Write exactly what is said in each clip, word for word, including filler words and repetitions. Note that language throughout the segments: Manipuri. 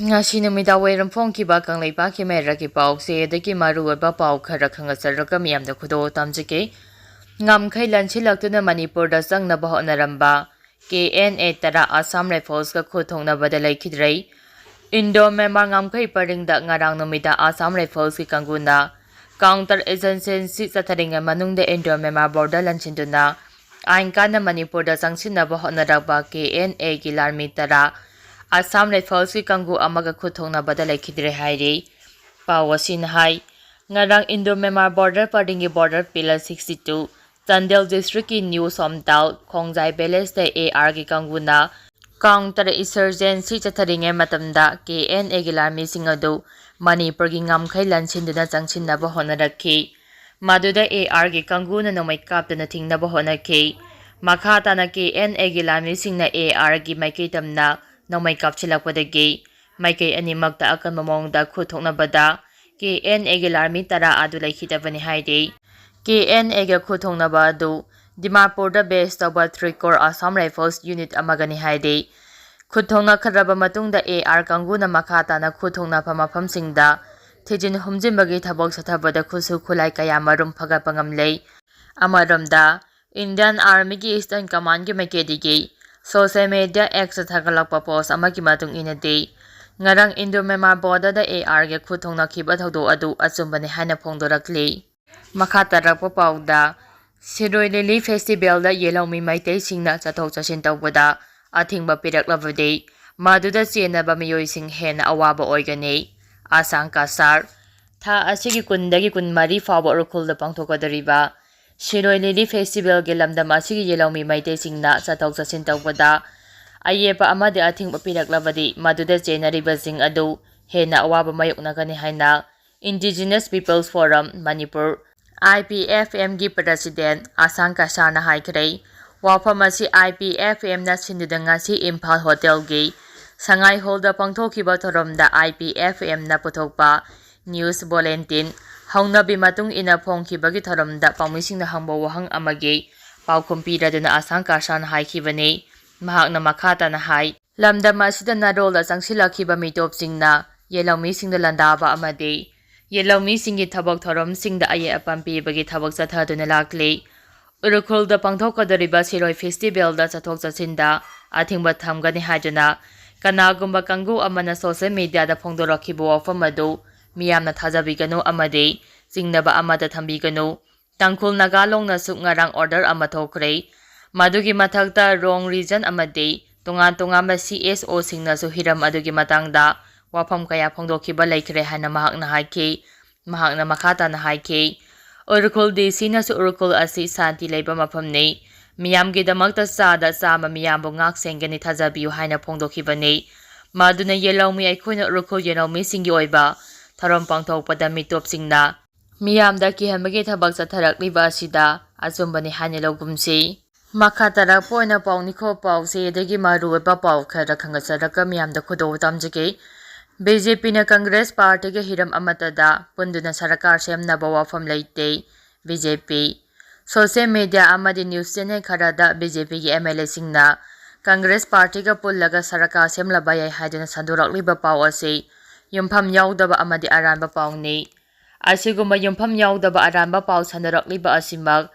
ꯉꯁꯤ ꯅꯨꯃꯤꯗꯥꯡ ꯋꯥꯏꯔꯝ ꯐꯣꯡꯈꯤꯕ ꯀꯪꯂꯩꯄꯥꯛꯀꯤ ꯃꯦꯔꯥꯒꯤ ꯄꯥꯎꯆꯦꯗꯒꯤ ꯃꯔꯨꯑꯣꯏꯕ ꯄꯥꯎ ꯈꯔ ꯈꯪꯍꯟꯖꯔꯒ ꯃꯤꯌꯥꯝꯗ ꯈꯨꯗꯣꯜ ꯇꯝꯖꯒꯦ꯫ ꯉꯝꯈꯩ ꯂꯟꯁꯤꯜꯂꯛꯇꯨꯅ ꯃꯅꯤꯄꯨꯔꯗ ꯆꯪꯅꯕ ꯍꯣꯠꯅꯔꯝꯕ ꯀꯦ ꯑꯦꯟ ꯑꯦ ꯇꯔꯥ ꯑꯁꯥꯝ ꯔꯥꯏꯐꯜꯁꯀ ꯈꯨꯠ ꯊꯣꯛꯅꯕꯗ ꯂꯩꯈꯤꯗ꯭ꯔꯦ꯫ ꯏꯟꯗꯣ ꯃꯦꯟꯃꯥꯔ ꯉꯝꯈꯩ ꯄꯔꯤꯡꯗ ꯉꯔꯥꯡ ꯅꯨꯃꯤꯗꯥꯡ ꯑꯁꯥꯝ ꯔꯥꯏꯐꯜꯁꯀꯤ ꯀꯥꯡꯕꯨꯅ ꯀꯥꯎꯟꯇꯔ ꯏꯟꯁꯔꯖꯦꯟꯁꯤ ꯆꯠꯊꯔꯤꯉꯩ ꯃꯅꯨꯡꯗ ꯏꯟꯗꯣ ꯃꯦꯟꯃꯥꯔ ꯕꯣꯔꯗꯔ ꯂꯟꯁꯤꯟꯗꯨꯅ ꯑꯥꯏꯟ ꯀꯥꯟꯅ ꯃꯅꯤꯄꯨꯔꯗ ꯆꯪꯁꯤꯟꯅꯕ ꯍꯣꯠꯅꯔꯛꯄ ꯀꯦ ꯑꯦꯟ ꯑꯦꯒꯤ ꯂꯥꯟꯃꯤ ꯇꯔꯥ ꯑꯁꯥꯝ ꯔꯥꯏꯐꯜꯁꯀꯤ ꯀꯥꯡꯕꯨ ꯑꯃꯒ ꯈꯨꯠ ꯊꯣꯛꯅꯕꯗ ꯂꯩꯈꯤꯗ꯭ꯔꯦ ꯍꯥꯏꯔꯤ꯫ ꯄꯥꯎ ꯑꯁꯤꯅ ꯍꯥꯏ, ꯉꯔꯥꯡ ꯏꯟꯗꯣ ꯃꯦꯟꯃꯥꯔ ꯕꯣꯔꯗꯔ ꯄꯔꯤꯡꯒꯤ border pillar sixty two, Chandel ꯗꯤꯁꯇ꯭ꯔꯤꯛꯀꯤ ꯅ꯭ꯌꯨ ꯁꯣꯝꯇꯥꯜ ꯈꯣꯡꯖꯥꯏ ꯚꯤꯂꯦꯖꯇ ꯑꯦ ꯑꯥꯔꯒꯤ ꯀꯥꯡꯕꯨꯅ ꯀꯥꯎꯟꯇꯔ ꯏꯟꯁꯔꯖꯦꯟꯁꯤ ꯆꯠꯊꯔꯤꯉꯩ ꯃꯇꯝꯗ ꯀꯦ ꯑꯦꯟ ꯑꯦꯒꯤ ꯂꯥꯟꯃꯤꯁꯤꯡ ꯑꯗꯨ ꯃꯅꯤꯄꯨꯔꯒꯤ ꯉꯝꯈꯩ ꯂꯟꯁꯤꯟꯗꯨꯅ ꯆꯪꯁꯤꯟꯅꯕ ꯍꯣꯠꯅꯔꯛꯈꯤ꯫ ꯃꯗꯨꯗ ꯑꯦ ꯑꯥꯔꯒꯤ ꯀꯥꯡꯕꯨꯅ ꯅꯣꯡꯃꯩ ꯀꯥꯞꯇꯨꯅ ꯊꯤꯡꯅꯕ ꯍꯣꯠꯅꯈꯤ꯫ ꯃꯈꯥ ꯇꯥꯅ ꯀꯦ ꯑꯦꯟ ꯑꯦꯒꯤ ꯂꯥꯟꯃꯤꯁꯤꯡꯅ ꯑꯦ ꯑꯥꯔꯒꯤ ꯃꯥꯏꯀꯩ ꯇꯝꯅ ꯅꯣꯡꯃꯩ ꯀꯥꯞꯁꯤꯜꯂꯛꯄꯗꯒꯤ ꯃꯥꯏꯀꯩ ꯑꯅꯤꯃꯛꯇ ꯑꯀꯟꯕ ꯃꯑꯣꯡꯗ ꯈꯨꯠ ꯊꯣꯛꯅꯕꯗ ꯀꯦ ꯑꯦꯟ ꯑꯦꯒꯤ ꯂꯥꯟꯃꯤ ꯇꯔꯥ ꯑꯗꯨ ꯂꯩꯈꯤꯗꯕꯅꯤ ꯍꯥꯏꯔꯤ꯫ ꯀꯦ ꯑꯦꯟ ꯑꯦꯒ ꯈꯨꯠ ꯊꯣꯛꯅꯕ ꯑꯗꯨ ꯗꯤꯃꯥꯄꯨꯔꯗ ꯕꯦꯁ ꯇꯧꯕ three corps Assam rifles unit ꯑꯃꯒꯅꯤ ꯍꯥꯏꯔꯤ꯫ ꯈꯨꯠ ꯊꯣꯛꯅꯈ꯭ꯔꯕ ꯃꯇꯨꯡꯗ ꯑꯦ ꯑꯥꯔ ꯀꯥꯡꯕꯨꯅ ꯃꯈꯥ ꯇꯥꯅ ꯈꯨꯠ ꯊꯣꯛꯅꯐꯝ ꯃꯐꯝꯁꯤꯡꯗ ꯊꯤꯖꯤꯟ ꯍꯨꯝꯖꯤꯟꯕꯒꯤ ꯊꯕꯛ ꯆꯠꯊꯕꯗ ꯈꯨꯠꯁꯨ ꯈꯨꯠꯂꯥꯏ ꯀꯌꯥ ꯃꯔꯨꯝ ꯐꯒꯠꯄ ꯉꯝꯂꯦ꯫ ꯑꯃꯔꯣꯝꯗ, ꯏꯟꯗꯤꯌꯥꯟ ꯑꯥꯔꯃꯤꯒꯤ ꯏꯁꯇꯔꯟ ꯀꯃꯥꯟꯒꯤ ꯃꯥꯏꯀꯩꯗꯒꯤ ꯁꯣꯁꯤꯌꯦꯜ ꯃꯦꯗꯤꯌꯥ ꯑꯦꯛꯁꯇ ꯊꯥꯒꯠꯂꯛꯄ ꯄꯣꯁ ꯑꯃꯒꯤ ꯃꯇꯨꯡ ꯏꯟꯅꯗꯤ, ꯉꯔꯥꯡ ꯏꯟꯗꯣ ꯃꯦꯟꯃꯥꯔ ꯕꯣꯔꯗꯔꯗ ꯑꯦ ꯑꯥꯔꯒ ꯈꯨꯠ ꯊꯣꯛꯅꯈꯤꯕ ꯊꯧꯗꯣꯛ ꯑꯗꯨ ꯑꯆꯨꯝꯕꯅꯤ ꯍꯥꯏꯅ ꯐꯣꯡꯗꯣꯔꯛꯂꯤ꯫ ꯃꯈꯥ ꯇꯥꯔꯛꯄ ꯄꯥꯎꯗ, ꯁꯤꯔꯣꯏ ꯂꯤꯂꯤ ꯐꯦꯁꯇꯤꯚꯦꯜꯗ ꯌꯦꯜꯍꯧꯃꯤ ꯃꯩꯇꯩꯁꯤꯡꯅ ꯆꯠꯊꯣꯛ ꯆꯠꯁꯤꯟ ꯇꯧꯕꯗ ꯑꯊꯤꯡꯕ ꯄꯤꯔꯛꯂꯕꯗꯤ ꯃꯗꯨꯗ ꯆꯦꯟꯅꯕ ꯃꯤꯑꯣꯏꯁꯤꯡ ꯍꯦꯟꯅ ꯑꯋꯥꯕ ꯑꯣꯏꯒꯅꯤ꯫ ꯑꯁꯥꯡ ꯀꯁꯥꯔ꯫ ꯊꯥ ꯑꯁꯤꯒꯤ ꯀꯨꯟꯗꯒꯤ ꯀꯨꯟꯃꯔꯤ ꯐꯥꯎꯕ ꯎꯈ꯭ꯔꯨꯜꯗ ꯄꯥꯡꯊꯣꯛꯀꯗꯧꯔꯤꯕ ꯁꯤꯔꯣꯏ ꯂꯤꯂꯤ ꯐꯦꯁꯇꯤꯚꯦꯜꯒꯤ ꯂꯝꯗꯝ ꯑꯁꯤꯒꯤ ꯌꯦꯜꯍꯧꯃꯤ ꯃꯩꯇꯩꯁꯤꯡꯅ ꯆꯠꯊꯣꯛ ꯆꯠꯁꯤꯟ ꯇꯧꯕꯗ ꯑꯌꯦꯠꯄ ꯑꯃꯗꯤ ꯑꯊꯤꯡꯕ ꯄꯤꯔꯛꯂꯕꯗꯤ ꯃꯗꯨꯗ ꯆꯦꯟꯅꯔꯤꯕꯁꯤꯡ ꯑꯗꯨ ꯍꯦꯟꯅ ꯑꯋꯥꯕ ꯃꯥꯌꯣꯛꯅꯒꯅꯤ ꯍꯥꯏꯅ Indigenous People's Forum Manipur, I P F ꯑꯦꯝꯒꯤ ꯄ꯭ꯔꯁꯤꯗꯦꯟ ꯑꯁꯥꯡ ꯀꯁꯥꯔꯅ ꯍꯥꯏꯈ꯭ꯔꯦ꯫ ꯋꯥꯐꯝ ꯑꯁꯤ ꯑꯥꯏ ꯄꯤ ꯑꯦꯐ ꯑꯦꯝꯅ ꯁꯤꯟꯗꯨꯅ ꯉꯁꯤ ꯏꯝꯐꯥꯜ ꯍꯣꯇꯦꯜꯒꯤ ꯁꯉꯥꯏ ꯍꯣꯜꯗ ꯄꯥꯡꯊꯣꯛꯈꯤꯕ ꯊꯧꯔꯝꯗ ꯑꯥꯏ ꯄꯤ ꯑꯦꯐ ꯑꯦꯝꯅ ꯄꯨꯊꯣꯛꯄ ꯅ꯭ꯌꯨꯁ ꯕꯨꯂꯦꯇꯤꯟ ꯍꯧꯅꯕꯤ ꯃꯇꯨꯡ ꯏꯟꯅ ꯐꯣꯡꯈꯤꯕꯒꯤ ꯊꯧꯔꯝꯗ ꯄꯥꯎꯃꯤꯁꯤꯡꯅ ꯍꯪꯕ ꯋꯥꯍꯪ ꯑꯃꯒꯤ ꯄꯥꯎꯈꯨꯝ ꯄꯤꯔꯗꯨꯅ ꯑꯁꯥꯡ ꯀꯁꯥꯔꯅ ꯍꯥꯏꯈꯤꯕꯅꯤ꯫ ꯃꯍꯥꯛꯅ ꯃꯈꯥ ꯇꯥꯅ ꯍꯥꯏ, ꯂꯝꯗꯝ ꯑꯁꯤꯗ ꯅꯥꯔꯣꯜꯗ ꯆꯪꯁꯤꯜꯂꯛꯈꯤꯕ ꯃꯤꯇꯣꯞꯁꯤꯡꯅ ꯌꯦꯜꯍꯧꯃꯤꯁꯤꯡꯗ ꯂꯥꯟꯗꯥꯕ ꯑꯃꯗꯤ ꯌꯦꯜꯍꯧꯃꯤꯁꯤꯡꯒꯤ ꯊꯕꯛ ꯊꯧꯔꯝꯁꯤꯡꯗ ꯑꯌꯦꯠ ꯑꯄꯟ ꯄꯤꯕꯒꯤ ꯊꯕꯛ ꯆꯠꯊꯗꯨꯅ ꯂꯥꯛꯂꯤ꯫ ꯎꯔꯈꯨꯜꯗ ꯄꯥꯡꯊꯣꯛꯀꯗꯧꯔꯤꯕ ꯁꯤꯔꯣꯏ ꯐꯦꯁꯇꯤꯚꯦꯜꯗ ꯆꯠꯊꯣꯛ ꯆꯠꯁꯤꯟꯗ ꯑꯊꯤꯡꯕ ꯊꯝꯒꯅꯤ ꯍꯥꯏꯗꯨꯅ ꯀꯅꯥꯒꯨꯝꯕ ꯀꯥꯡꯕꯨ ꯑꯃꯅ ꯁꯣꯁꯤꯌꯦꯜ ꯃꯤꯗꯤꯌꯥꯗ ꯐꯣꯡꯗꯣꯔꯛꯈꯤꯕ ꯋꯥꯐꯝ ꯑꯗꯨ ꯃꯤꯌꯥꯝꯅ ꯊꯥꯖꯕꯤꯒꯅꯨ ꯑꯃꯗꯤ ꯆꯤꯡꯅꯕ ꯑꯃꯠꯇ ꯊꯝꯕꯤꯒꯅꯨ꯫ ꯇꯥꯡꯈꯨꯜ ꯅꯥꯒꯥ ꯂꯣꯡꯅꯁꯨ ꯉꯔꯥꯡ ꯑꯣꯔꯗꯔ ꯑꯃ ꯊꯣꯛꯈ꯭ꯔꯦ꯫ ꯃꯗꯨꯒꯤ ꯃꯊꯛꯇ ꯔꯣꯡ ꯔꯤꯖꯟ ꯑꯃꯗꯤ ꯇꯣꯉꯥꯟ ꯇꯣꯉꯥꯟꯕ ꯁꯤ ꯑꯦꯁ ꯑꯣꯁꯤꯡꯅꯁꯨ ꯍꯤꯔꯝ ꯑꯗꯨꯒꯤ ꯃꯇꯥꯡꯗ ꯋꯥꯐꯝ ꯀꯌꯥ ꯐꯣꯡꯗꯣꯛꯈꯤꯕ ꯂꯩꯈ꯭ꯔꯦ ꯍꯥꯏꯅ ꯃꯍꯥꯛꯅ ꯍꯥꯏꯈꯤ꯫ ꯃꯍꯥꯛꯅ ꯃꯈꯥ ꯇꯥꯅ ꯍꯥꯏꯈꯤ, ꯎꯔꯈꯨꯜ ꯗꯤ ꯁꯤꯅꯁꯨ ꯎꯔꯈꯨꯜ ꯑꯁꯤ ꯁꯥꯟꯇꯤ ꯂꯩꯕ ꯃꯐꯝꯅꯤ, ꯃꯤꯌꯥꯝꯒꯤꯗꯃꯛꯇ ꯆꯥꯗ ꯆꯥꯝꯃ ꯃꯤꯌꯥꯝꯕꯨ ꯉꯥꯛ ꯁꯦꯟꯒꯅꯤ, ꯊꯥꯖꯕꯤꯌꯨ ꯍꯥꯏꯅ ꯐꯣꯡꯗꯣꯛꯈꯤꯕꯅꯤ꯫ ꯃꯗꯨꯅ ꯌꯦꯜꯍꯧꯃꯤ ꯑꯩꯈꯣꯏꯅ ꯎꯔꯈꯨꯜ ꯌꯦꯜꯍꯧꯃꯤꯁꯤꯡꯒꯤ ꯑꯣꯏꯕ ꯊꯧꯔꯝ ꯄꯥꯡꯊꯣꯛꯄꯗ ꯃꯤꯇꯣꯞꯁꯤꯡꯅ ꯃꯤꯌꯥꯝꯗ ꯀꯤꯍꯟꯕꯒꯤ ꯊꯕꯛ ꯆꯠꯊꯔꯛꯂꯤꯕ ꯑꯁꯤꯗ ꯑꯆꯨꯝꯕꯅꯤ ꯍꯥꯏꯅ ꯂꯧꯒꯨꯝꯁꯤ꯫ ꯃꯈꯥ ꯇꯥꯔꯛꯄ ꯑꯣꯏꯅ ꯄꯥꯎ ꯅꯤꯡꯈꯣ ꯄꯥꯎꯁꯦ ꯑꯗꯒꯤ ꯃꯔꯨꯑꯣꯏꯕ ꯄꯥꯎ ꯈꯔ ꯈꯪꯒꯠꯆꯔꯒ ꯃꯤꯌꯥꯝꯗ ꯈꯨꯗꯣꯜ ꯇꯝꯖꯒꯦ꯫ ꯕꯤ ꯖꯦ ꯄꯤꯅ ꯀꯪꯒ꯭ꯔꯦꯁ ꯄꯥꯔꯇꯤꯒ ꯍꯤꯔꯝ ꯑꯃꯠꯇꯗ ꯄꯨꯟꯗꯨꯅ ꯁꯔꯀꯥꯔ ꯁꯦꯝꯅꯕ ꯋꯥꯐꯝ ꯂꯩꯇꯦ꯫ ꯕꯤ ꯖꯦ ꯄꯤ ꯁꯣꯁꯤꯌꯦꯜ ꯃꯤꯗꯤꯌꯥ ꯑꯃꯗꯤ ꯅ꯭ꯌꯨꯁ ꯆꯦꯅꯦꯜ ꯈꯔꯗ ꯕꯤ ꯖꯦ ꯄꯤꯒꯤ ꯑꯦꯝ ꯑꯦꯜ ꯑꯦꯁꯤꯡꯅ ꯀꯪꯒ꯭ꯔꯦꯁ ꯄꯥꯔꯇꯤꯒ ꯄꯨꯜꯂꯒ ꯁꯔꯀꯥꯔ ꯁꯦꯝꯂꯕ ꯌꯥꯏ ꯍꯥꯏꯗꯨꯅ ꯁꯟꯗꯣꯔꯛꯂꯤꯕ ꯄꯥꯎ ꯑꯁꯤ ꯌꯨꯝꯐꯝ ꯌꯥꯎꯗꯕ ꯑꯃꯗꯤ ꯑꯔꯥꯟꯕ ꯄꯥꯎꯅꯤ꯫ ꯑꯁꯤꯒꯨꯝꯕ ꯌꯨꯝꯐꯝ ꯌꯥꯎꯗꯕ ꯑꯔꯥꯟꯕ ꯄꯥꯎ ꯁꯟꯗꯣꯔꯛꯂꯤꯕ ꯑꯁꯤꯃꯛ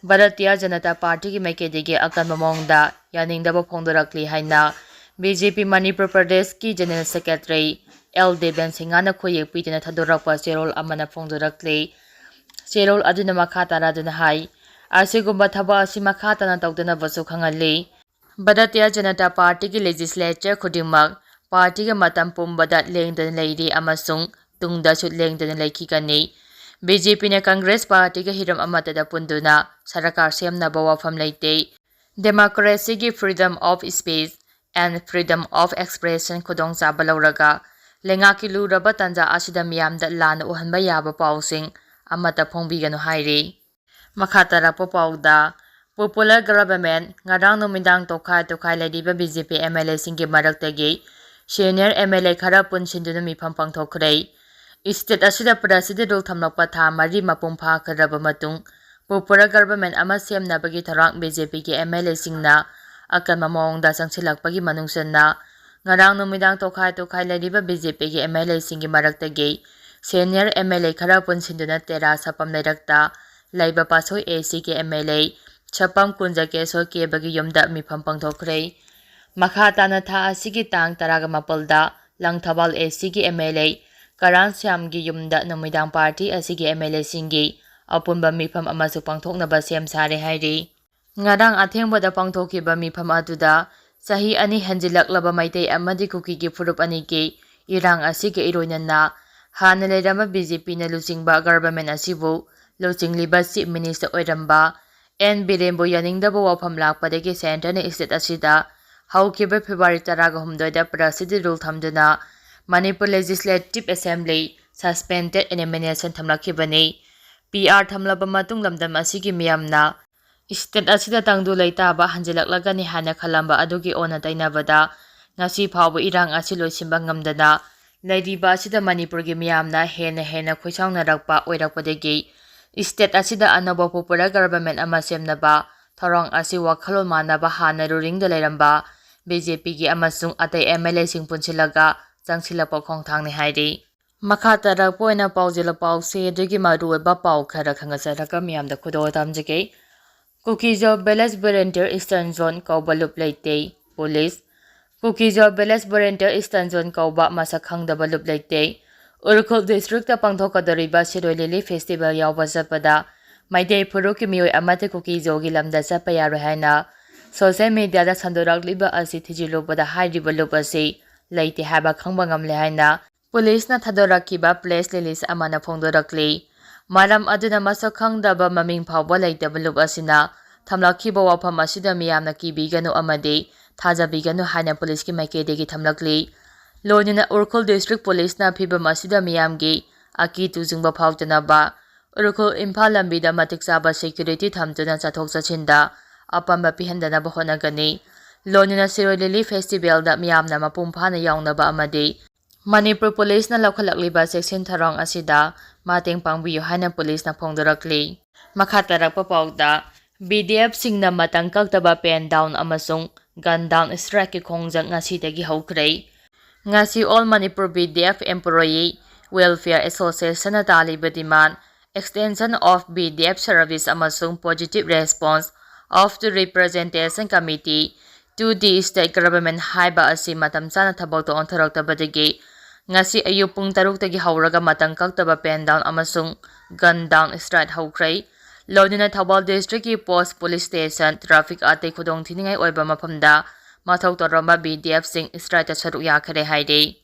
ꯚꯥꯔꯇꯤꯌ ꯖꯅꯇꯥ ꯄꯥꯔꯇꯤꯒꯤ ꯃꯥꯏꯀꯩꯗꯒꯤ ꯑꯀꯟꯕ ꯃꯑꯣꯡꯗ ꯌꯥꯅꯤꯡꯗꯕ ꯐꯣꯡꯗꯣꯔꯛꯂꯤ ꯍꯥꯏꯅ ꯕꯤ ꯖꯦ ꯄꯤ ꯃꯅꯤꯄꯨꯔ ꯄ꯭ꯔꯗꯦꯁꯀꯤ ꯖꯦꯅꯔꯦꯜ ꯁꯦꯀ꯭ꯔꯦꯇꯔꯤ ꯑꯦꯜ ꯗꯦꯕꯦꯟ ꯁꯤꯡꯍꯅ ꯈꯣꯏꯌꯦꯛ ꯄꯤꯗꯨꯅ ꯊꯥꯗꯣꯔꯛꯄ ꯆꯦꯔꯣꯜ ꯑꯃꯅ ꯐꯣꯡꯗꯣꯔꯛꯂꯤ꯫ ꯆꯦꯔꯣꯜ ꯑꯗꯨꯅ ꯃꯈꯥ ꯇꯥꯔꯗꯨꯅ ꯍꯥꯏ, ꯑꯁꯤꯒꯨꯝꯕ ꯊꯕꯛ ꯑꯁꯤ ꯃꯈꯥ ꯇꯥꯅ ꯇꯧꯗꯅꯕꯁꯨ ꯈꯪꯍꯜꯂꯤ꯫ ꯚꯥꯔꯇꯤꯌ ꯖꯅꯇꯥ ꯄꯥꯔꯇꯤꯒꯤ ꯂꯦꯖꯤꯁꯂꯦꯆꯔ ꯈꯨꯗꯤꯡꯃꯛ ꯄꯥꯔꯇꯤꯒꯤ ꯃꯇꯝ ꯄꯨꯝꯕꯗ ꯂꯦꯡꯗꯅ ꯂꯩꯔꯤ ꯑꯃꯁꯨꯡ ꯇꯨꯡꯗꯁꯨ ꯂꯦꯡꯗꯅ ꯂꯩꯈꯤꯒꯅꯤ꯫ ꯕꯤ ꯖꯦ ꯄꯤꯅ ꯀꯪꯒ꯭ꯔꯦꯁ ꯄꯥꯔꯇꯤꯒ ꯍꯤꯔꯝ ꯑꯃꯠꯇꯗ ꯄꯨꯟꯗꯨꯅ ꯁꯔꯀꯥꯔ ꯁꯦꯝꯅꯕ ꯋꯥꯐꯝ ꯂꯩꯇꯦ꯫ ꯗꯦꯃꯣꯀ꯭ꯔꯦꯁꯤꯒꯤ freedom of speech and freedom of expression ꯈꯨꯗꯣꯡꯆꯥꯕ ꯂꯧꯔꯒ ꯂꯩꯉꯥꯛꯀꯤ ꯂꯨꯔꯕ ꯇꯥꯟꯖꯥ ꯑꯁꯤꯗ ꯃꯤꯌꯥꯝꯗ ꯂꯥꯟꯅ ꯎꯍꯟꯕ ꯌꯥꯕ ꯄꯥꯎꯁꯤꯡ ꯑꯃꯠꯇ ꯐꯣꯡꯕꯤꯒꯅꯨ ꯍꯥꯏꯔꯤ꯫ ꯃꯈꯥ ꯇꯥꯔꯛꯄ ꯄꯥꯎꯗ, popular government, ꯉꯔꯥꯡ ꯅꯨꯃꯤꯗꯥꯡ ꯇꯣꯈꯥꯏ ꯇꯣꯈꯥꯏ ꯂꯩꯔꯤꯕ B J P M L ꯑꯦꯁꯤꯡꯒꯤ ꯃꯔꯛꯇꯒꯤ senior ꯑꯦꯝ ꯑꯦꯜ ꯑꯦ ꯈꯔ ꯄꯨꯟꯁꯤꯟꯗꯨꯅ ꯃꯤꯐꯝ ꯄꯥꯡꯊꯣꯛꯈ꯭ꯔꯦ꯫ State ꯑꯁꯤꯗ president rule ꯊꯝꯂꯛꯄ ꯊꯥ ꯃꯔꯤ ꯃꯄꯨꯡ ꯐꯥꯈ꯭ꯔꯕ ꯃꯇꯨꯡ, popular government ꯑꯃ ꯁꯦꯝꯅꯕꯒꯤ ꯊꯧꯔꯥꯡ ꯕꯤ ꯖꯦ ꯄꯤꯒꯤ ꯑꯦꯝ ꯑꯦꯜ ꯑꯦꯁꯤꯡꯅ ꯑꯀꯟꯕ ꯃꯑꯣꯡꯗ ꯆꯪꯁꯤꯜꯂꯛꯄꯒꯤ ꯃꯅꯨꯡ ꯆꯟꯅ ꯉꯔꯥꯡ ꯅꯨꯃꯤꯗꯥꯡ ꯇꯣꯈꯥꯏ ꯇꯣꯈꯥꯏ ꯂꯩꯔꯤꯕ ꯕꯤ ꯖꯦ ꯄꯤꯒꯤ ꯑꯦꯝ ꯑꯦꯜ ꯑꯦꯁꯤꯡꯒꯤ ꯃꯔꯛꯇꯒꯤ ꯁꯦꯅꯤꯌꯔ ꯑꯦꯝ ꯑꯦꯜ ꯑꯦ ꯈꯔ ꯄꯨꯟꯁꯤꯟꯗꯨꯅ ꯇꯦꯔꯥ ꯁꯄꯝ ꯂꯩꯔꯛꯇ ꯂꯩꯕ ꯄꯥꯠꯁꯣꯏ ꯑꯦ ꯁꯤꯒꯤ ꯑꯦꯝ ꯑꯦꯜ ꯑꯦ ꯁꯄꯝ ꯀꯨꯟꯖ ꯀꯦꯁꯣꯏ ꯀꯦꯕꯒꯤ ꯌꯨꯝꯗ ꯃꯤꯐꯝ ꯄꯥꯡꯊꯣꯛꯈ꯭ꯔꯦ꯫ ꯃꯈꯥ ꯇꯥꯅ ꯊꯥ ꯑꯁꯤꯒꯤ ꯇꯥꯡ ꯇꯔꯥꯒ ꯃꯥꯄꯜꯗ ꯂꯪꯊꯕꯥꯜ ꯑꯦ ꯁꯤꯒꯤ ꯑꯦꯝ ꯑꯦꯜ ꯑꯦ ꯀꯔꯥꯟ ꯁ꯭ꯌꯥꯝꯒꯤ ꯌꯨꯝꯗ ꯅꯨꯃꯤꯗꯥꯡ ꯄꯥꯔꯇꯤ ꯑꯁꯤꯒꯤ ꯑꯦꯝ ꯑꯦꯜ ꯑꯦꯁꯤꯡꯒꯤ ꯑꯄꯨꯟꯕ ꯃꯤꯐꯝ ꯑꯃꯁꯨ ꯄꯥꯡꯊꯣꯛꯅꯕ ꯁꯦꯝ ꯁꯥꯔꯦ ꯍꯥꯏꯔꯤ꯫ ꯉꯔꯥꯡ ꯑꯊꯦꯡꯕꯗ ꯄꯥꯡꯊꯣꯛꯈꯤꯕ ꯃꯤꯐꯝ ꯑꯗꯨꯗ ꯆꯍꯤ ꯑꯅꯤ ꯍꯦꯟꯖꯤꯜꯂꯛꯂꯕ ꯃꯩꯇꯩ ꯑꯃꯗꯤ ꯀꯨꯀꯤꯒꯤ ꯐꯨꯔꯨꯞ ꯑꯅꯤꯒꯤ ꯏꯔꯥꯡ ꯑꯁꯤꯒ ꯏꯔꯣꯏꯅꯅ ꯍꯥꯟꯅ ꯂꯩꯔꯝꯕ ꯕꯤ ꯖꯦ ꯄꯤꯅ ꯂꯨꯆꯤꯡꯕ ꯒꯚꯔꯟꯃꯦꯟ ꯑꯁꯤꯕꯨ ꯂꯨꯆꯤꯡꯂꯤꯕ ꯆꯤꯐ ꯃꯤꯅꯤꯁꯇꯔ ꯑꯣꯏꯔꯝꯕ ꯑꯦꯟ ꯕꯤꯔꯦꯟꯕꯨ ꯌꯥꯅꯤꯡꯗꯕ ꯋꯥꯐꯝ ꯂꯥꯛꯄꯗꯒꯤ ꯁꯦꯟꯇꯔꯅ ꯏꯁꯇꯦꯠ ꯑꯁꯤꯗ ꯍꯧꯈꯤꯕ ꯐꯦꯕ꯭ꯔꯨꯋꯥꯔꯤ ꯇꯔꯥꯒ ꯍꯨꯝꯗꯣꯏꯗ ꯄ꯭ꯔꯁꯤꯗꯦꯟ ꯔꯨꯜ ꯊꯝꯗꯨꯅ Manipur legislative assembly suspended animation ꯊꯝꯂꯛꯈꯤꯕꯅꯤ꯫ ꯄꯤ ꯑꯥꯔ ꯊꯝꯂꯕ ꯃꯇꯨꯡ ꯂꯝꯗꯝ ꯑꯁꯤꯒꯤ ꯃꯤꯌꯥꯝꯅ ꯏꯁꯇꯦꯠ ꯑꯁꯤꯗ ꯇꯪꯗꯨ ꯂꯩꯇꯥꯕ ꯍꯟꯖꯤꯜꯂꯛꯂꯒꯅꯤ ꯍꯥꯏꯅ ꯈꯜꯂꯝꯕ ꯑꯗꯨꯒꯤ ꯑꯣꯟꯅ ꯇꯩꯅꯕꯗ ꯉꯁꯤ ꯐꯥꯎꯕ ꯏꯔꯥꯡ ꯑꯁꯤ ꯂꯣꯏꯁꯤꯟꯕ ꯉꯝꯗꯅ ꯂꯩꯔꯤꯕ ꯑꯁꯤꯗ ꯃꯅꯤꯄꯨꯔꯒꯤ ꯃꯤꯌꯥꯝꯅ ꯍꯦꯟꯅ ꯍꯦꯟꯅ ꯈꯣꯏꯁꯥꯎꯅꯔꯛꯄ ꯑꯣꯏꯔꯛꯄꯗꯒꯤ ꯏꯁꯇꯦꯠ ꯑꯁꯤꯗ ꯑꯅꯧꯕ ꯄꯣꯄꯨꯂꯔ ꯒꯚꯔꯟꯃꯦꯟ ꯑꯃ ꯁꯦꯝꯅꯕ ꯊꯧꯔꯥꯡ ꯑꯁꯤ ꯋꯥꯈꯜꯂꯣꯟ ꯃꯥꯟꯅꯕ ꯍꯥꯟꯅ ꯔꯨꯂꯤꯡꯗ ꯂꯩꯔꯝꯕ ꯕꯤ ꯖꯦ ꯄꯤꯒꯤ ꯑꯃꯁꯨꯡ ꯑꯇꯩ ꯑꯦꯝ ꯑꯦꯜ ꯑꯦꯁꯤꯡ ꯄꯨꯟꯁꯤꯜꯂꯒ ꯆꯪꯁꯤꯜꯂꯛꯄ ꯈꯣꯡꯊꯥꯡꯅꯤ ꯍꯥꯏꯔꯤ꯫ ꯃꯈꯥ ꯇꯥꯔꯛꯄ ꯑꯣꯏꯅ ꯄꯥꯎꯖꯦꯜ ꯄꯥꯎꯆꯦ ꯑꯗꯨꯒꯤ ꯃꯔꯨꯑꯣꯏꯕ ꯄꯥꯎ ꯈꯔ ꯈꯪꯖꯔꯒ ꯃꯤꯌꯥꯝꯗ ꯈꯨꯗꯣꯜ ꯇꯝꯖꯒꯦ꯫ Kuki Zo village volunteer eastern zone ꯀꯧꯕ ꯂꯨꯞ ꯂꯩꯇꯦ꯫ Police. Kuki Zo village volunteer eastern zone ꯀꯧꯕ ꯃꯁꯛ ꯈꯪꯗꯕ ꯂꯨꯞ ꯂꯩꯇꯦ ꯎꯔꯈꯨꯜ ꯗꯤꯁꯇ꯭ꯔꯤꯛꯇ ꯄꯥꯡꯊꯣꯛꯀꯗꯧꯔꯤꯕ ꯁꯤꯔꯣꯏ ꯂꯤꯂꯤ ꯐꯦꯁꯇꯤꯚꯦꯜ ꯌꯥꯎꯕ ꯆꯠꯄꯗ ꯃꯩꯇꯩ ꯐꯨꯔꯨꯞꯀꯤ ꯃꯤꯑꯣꯏ ꯑꯃꯠꯇ ꯀꯨꯀꯤꯖꯣꯒꯤ ꯂꯝꯗ ꯆꯠꯄ ꯌꯥꯔꯣꯏ ꯍꯥꯏꯅ ꯁꯣꯁꯤꯌꯦꯜ ꯃꯤꯗꯤꯌꯥꯗ ꯁꯟꯗꯣꯔꯛꯂꯤꯕ ꯑꯁꯤ ꯊꯤꯖꯤꯜꯂꯨꯕꯗ ꯍꯥꯏꯔꯤꯕ ꯂꯨꯞ ꯑꯁꯤ ꯂꯩꯇꯦ ꯍꯥꯏꯕ ꯈꯪꯕ ꯉꯝꯂꯦ ꯍꯥꯏꯅ ꯄꯨꯂꯤꯁꯅ ꯊꯥꯗꯣꯔꯛꯈꯤꯕ ꯄ꯭ꯔꯦꯁ ꯔꯤꯂꯤꯖ ꯑꯃꯅ ꯐꯣꯡꯗꯣꯔꯛꯂꯤ꯫ ꯃꯔꯝ ꯑꯗꯨꯅ ꯃꯁꯛ ꯈꯪꯗꯕ ꯃꯃꯤꯡ ꯐꯥꯎꯕ ꯂꯩꯇꯕ ꯂꯨꯞ ꯑꯁꯤꯅ ꯊꯝꯂꯛꯈꯤꯕ ꯋꯥꯐꯝ ꯑꯁꯤꯗ ꯃꯤꯌꯥꯝꯅ ꯀꯤꯕꯤꯒꯅꯨ ꯑꯃꯗꯤ ꯊꯥꯖꯕꯤꯒꯅꯨ ꯍꯥꯏꯅ ꯄꯨꯂꯤꯁꯀꯤ ꯃꯥꯏꯀꯩꯗꯒꯤ ꯊꯝꯂꯛꯂꯤ꯫ ꯂꯣꯏꯅꯅ ꯎꯔꯈꯨꯜ ꯗꯤꯁꯇ꯭ꯔꯤꯛ ꯄꯨꯂꯤꯁꯅ ꯐꯤꯚꯝ ꯑꯁꯤꯗ ꯃꯤꯌꯥꯝꯒꯤ ꯑꯀꯤ ꯇꯨꯖꯨꯡꯕ ꯐꯥꯎꯗꯅꯕ ꯎꯔꯈꯨꯜ ꯏꯝꯐꯥꯜ ꯂꯝꯕꯤꯗ ꯃꯇꯤꯛ ꯆꯥꯕ ꯁꯦꯀ꯭ꯌꯨꯔꯤꯇꯤ ꯊꯝꯗꯨꯅ ꯆꯠꯊꯣꯛ ꯆꯠꯁꯤꯟꯗ ꯑꯄꯟꯕ ꯄꯤꯍꯟꯗꯅꯕ ꯍꯣꯠꯅꯒꯅꯤ꯫ ꯂꯣꯏꯅꯅ ꯁꯤꯔꯣꯏ ꯂꯤꯂꯤ ꯐꯦꯁꯇꯤꯚꯦꯜꯗ ꯃꯤꯌꯥꯝꯅ ꯃꯄꯨꯡ ꯐꯥꯅ ꯌꯥꯎꯅꯕ ꯑꯃꯗꯤ ꯃꯅꯤꯄꯨꯔ ꯄꯨꯂꯤꯁꯅ ꯂꯧꯈꯠꯂꯛꯂꯤꯕ ꯆꯦꯛꯁꯤꯟ ꯊꯧꯔꯥꯡ ꯑꯁꯤꯗ ꯃꯇꯦꯡ ꯄꯥꯡꯕꯤꯌꯨ ꯍꯥꯏꯅ ꯄꯨꯂꯤꯁꯅ ꯐꯣꯡꯗꯣꯔꯛꯂꯤ꯫ ꯃꯈꯥ ꯇꯥꯔꯛꯄ ꯄꯥꯎꯗ, B D F ꯁꯤꯡꯅ ꯃꯇꯝ ꯀꯛꯇꯕ pen down ꯑꯃꯁꯨꯡ gun down strikeꯀꯤ ꯈꯣꯡꯖꯪ ꯉꯁꯤꯗꯒꯤ ꯍꯧꯈ꯭ꯔꯦ꯫ ꯉꯁꯤ All Manipur B D F Employee Welfare Associationꯅ ꯇꯥꯜꯂꯤꯕ demand, extension of B D F service ꯑꯃꯁꯨꯡ positive response of the Representation Committee to the State Government ꯍꯥꯏꯕ ꯑꯁꯤ ꯃꯇꯝ ꯆꯥꯅ ꯊꯕꯛꯇ ꯑꯣꯟꯊꯣꯔꯛꯇꯕꯗꯒꯤ ꯉꯁꯤ ꯑꯌꯨꯛ ꯄꯨꯡ ꯇꯔꯨꯛꯇꯒꯤ ꯍꯧꯔꯒ ꯃꯇꯝ ꯀꯛꯇꯕ pen down ꯑꯃꯁꯨꯡ gun down strike ꯍꯧꯈ꯭ꯔꯦ꯫ ꯂꯣꯏꯅꯅ Thoubal districtꯀꯤ post, police station, traffic ꯑꯇꯩ ꯈꯨꯗꯣꯡꯊꯤꯅꯤꯡꯉꯥꯏ ꯑꯣꯏꯕ ꯃꯐꯝꯗ ꯃꯊꯧ ꯇꯧꯔꯝꯕ B D Fꯁꯤꯡ strikeꯇ ꯁꯔꯨꯛ ꯌꯥꯈꯔꯦ ꯍꯥꯏꯔꯤ꯫